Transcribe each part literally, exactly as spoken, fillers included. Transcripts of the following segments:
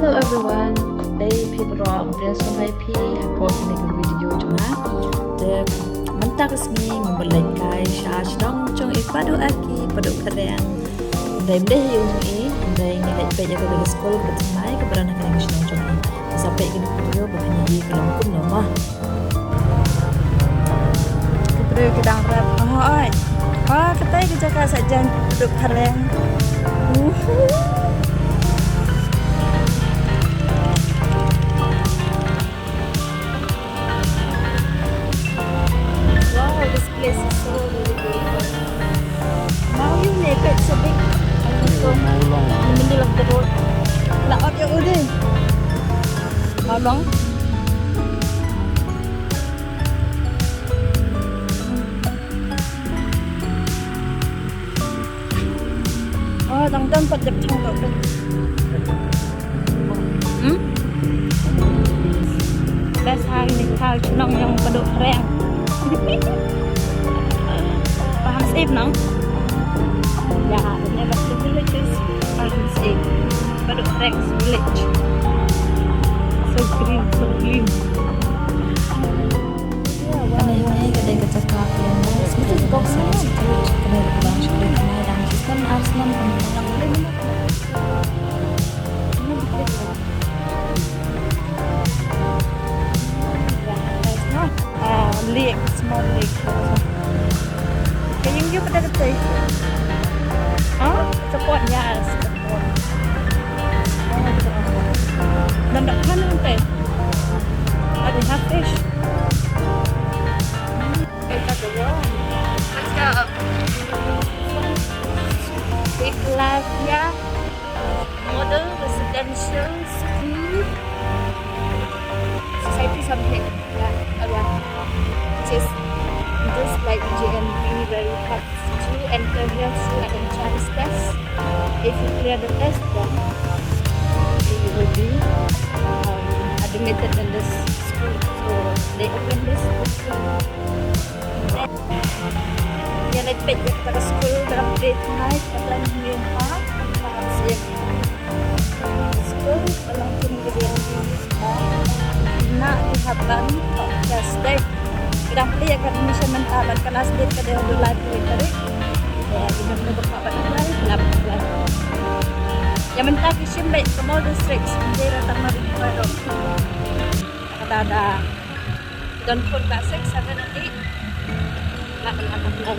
Hello everyone, dei phi baroh, ngin sngewbha ïa phi hapoh kane ka video jong nga. Te mynta ka sngi ngi mut leit kai sha shnong jong i Padu Aki, Padu Phareng. Dei ym dei ha ïing jong i, dei ngi leit peit ïa kane ka skul ka thymmai kaba don ha kane ka shnong jong i. Te sa peit ïa kane ka video ba phin ïohi ka long kumno mo. Ki briew ki dang rep. Oh, oi. Oh, katei ka jaka sa jan duk hareng. Uhu. Wow, this place is so really beautiful. Mawlyw ne, it's so big. Mawlong. In the middle of the road. La ot ya udi. Mawlong. Oh, dang dang pat dep chang dok. Hmm? Best ha ini kau chnong yang Padu Phareng. Paham sip nang? Ya, ini best villages. Paham sip. Padu Phareng village. So green, so clean. Kane hangne ka dei ka jaka ka Lendais, ka dei ka Lendais Institute, kane ka dei ka Lendais Institute, kane dang shisnem ar snem. Ah, lake, small lake. Can you give that a taste? Huh? Support, yes. Nanda, ano yung tayo? Ate, half fish. Let's go. Big life, yeah. Model residential school. Society something. Yeah, around. Which is just like J N V, where you have to enter here through an entrance test. If you clear the test, then you will be, um, admitted in this school. So they open this school. Ïa leit peit ïa kata ka school, ka dang peit ngai, kata ni ha, ka dang sien. School, ka long kum ka dei na ki hap ban, ka state. Ka dang plie ka admission mynta, ban ka last date ka dei haduh lai tarik. Ïa, ki dang nang ban apply, ki la apply. Ïa mynta ki shim beit ka mall district, ki dei da tang ma ri ka dong. Kata da. Don phone ka six seven and eight. Lah, lah, lah, lah.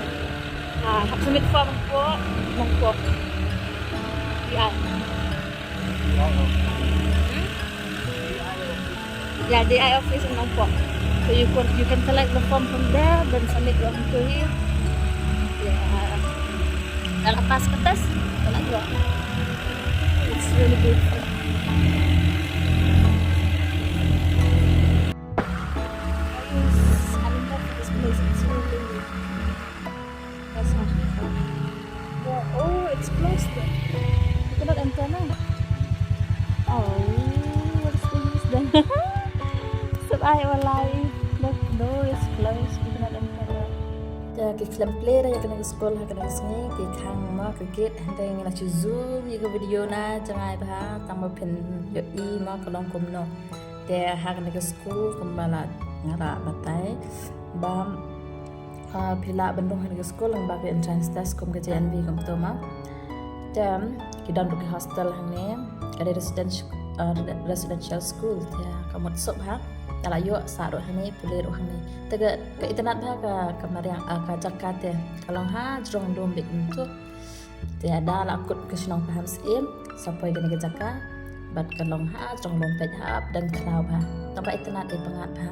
Ah, hap submit form ko, Nongpoh. D I. Hmm? Yeah, D I office in Nongpoh. So you can, you can collect the form from there, then submit it to him. Yeah. Dah lepas kertas, kena juga. It's really beautiful. Yes, I love this place. It's really nice. Oh, it's closed. You cannot enter now. Oh, what is this then? Sub ai walai. The door is closed. You cannot enter now. Te ki khlem plie da ïa kane ka skul ha kane ka sngi, ki khang ma ka gate, hynrei ngi la shu zoom ïa ka video na jngai bha, tang ba phin ïohi ma ka long kumno. Te ha kane ka skul kumba la nga la batai ba, ah, phi lah ban rung ha kane ka skul lyngba ka entrance test kum ka J N V kumto ma. Te ki don ruh ki hostel hangne, ka dei residential, ah, residential school, te ka mut suk ha. Ka la ïoh sah ruh hangne, pule ruh hangne. Te ka, ka itynnad bha ka, ka mariang, ah, ka jaka te. Ka long ha jrong lum beit kumto. Te da la kut ka shnong Pahamsyiem, sa poi kane ka jaka. Bad ka long ha jrong lum peit hap dang khlaw bha. Tang ba itynnad, i pyngngad bha.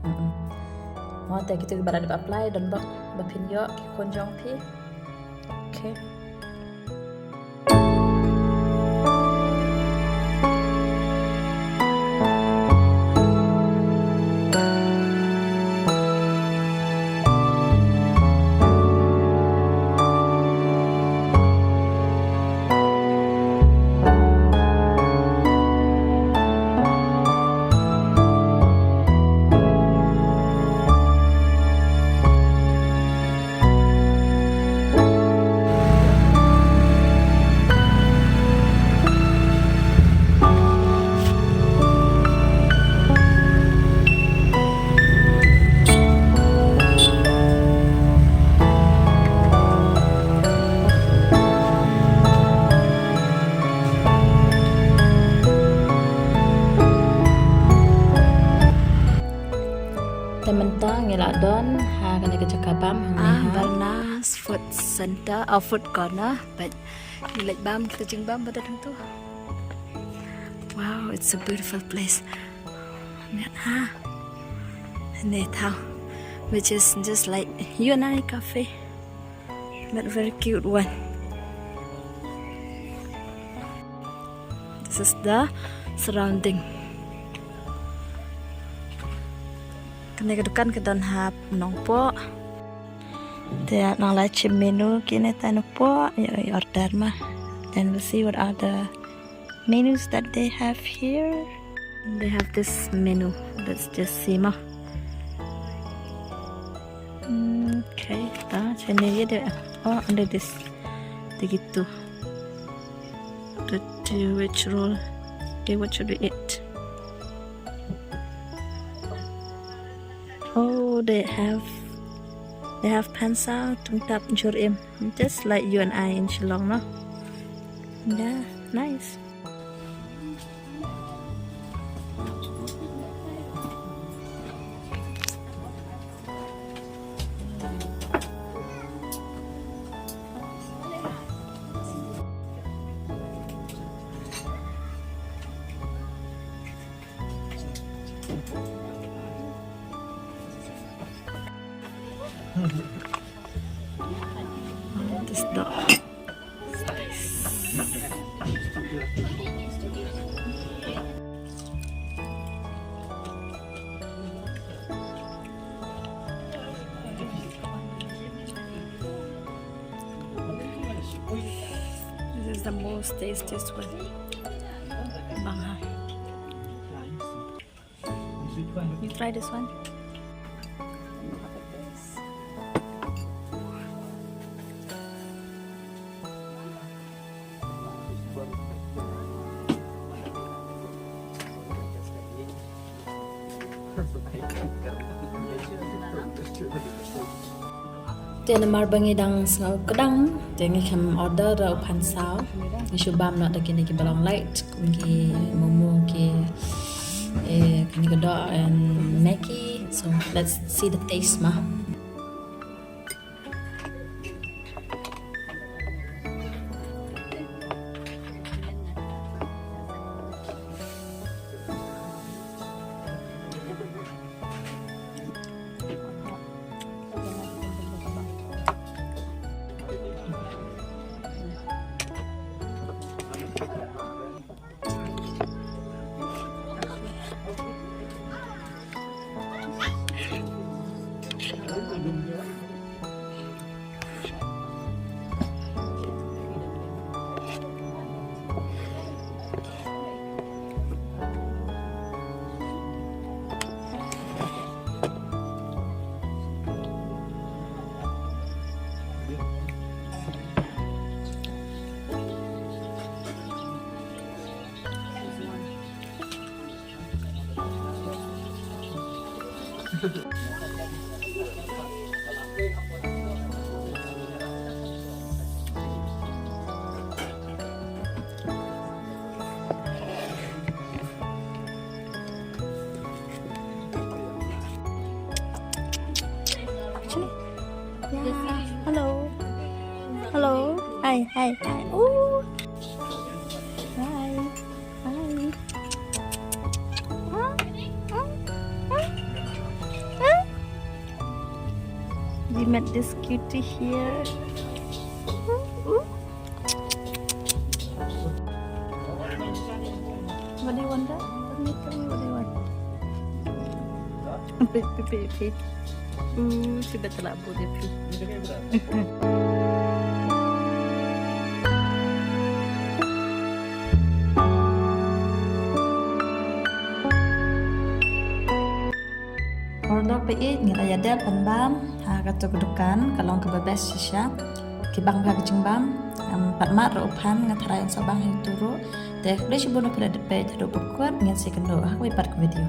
Mm-mm. Mo te kito kiba la dep apply, don bok ba phin ïoh ki khun jong phi. Okay. Bam, ah, Barnas Food Center, oh, Food Corner, but ngi leit bam, kita jingbam ba da dang tu. Wow, it's a beautiful place. Ngat ha. Ne thaw, which is just like you and I cafe, but very cute one. This is the surrounding. Kane ka dukan ka don ha Nongpoh. Te nang la chim menu kine ta Nongpoh, ïa order ma. Then we'll see what are the menus that they have here. They have this menu. Let's just see ma. Okay, ta chene ye de. Oh, under this. Te gitu. The two which roll. Okay, what should we eat? Oh, they have, they have pansa, tungtap, jur im. Just like you and I in Shillong, no? Yeah, nice. This dog. This is the most tastiest one. Bang ha. You try this one. Te namar ba ngi dang sngew kdang, te ngi khlem order da u phansaw. Ngi shu bam noh da kine kiba long light, kum ki momo, ki, eh, kine ki doh and Maggi. So let's see the taste ma. Yeah. Hello. Hello. Hi, hi, hi. Oh. Hi. Hi. Huh? Huh? Huh? Huh? We met this cutie here. Huh? Huh? What do you want, Dad? Tell me, tell me what do you want. Phi, phi, phi, phi. Uh, she better not put it, phi. Haba ba ïeit ngi la ïa dep ban bam ha kato ka dukan, ka long kaba best shisha. Ki bang bha ka jingbam, em, pat mad ruh u phan, nga tharai yn sa bang ha utu ruh. Te khublei shibun ba phi la dep peit haduh ba kut, ngin sa ïakynduh ha kawei pat ka video.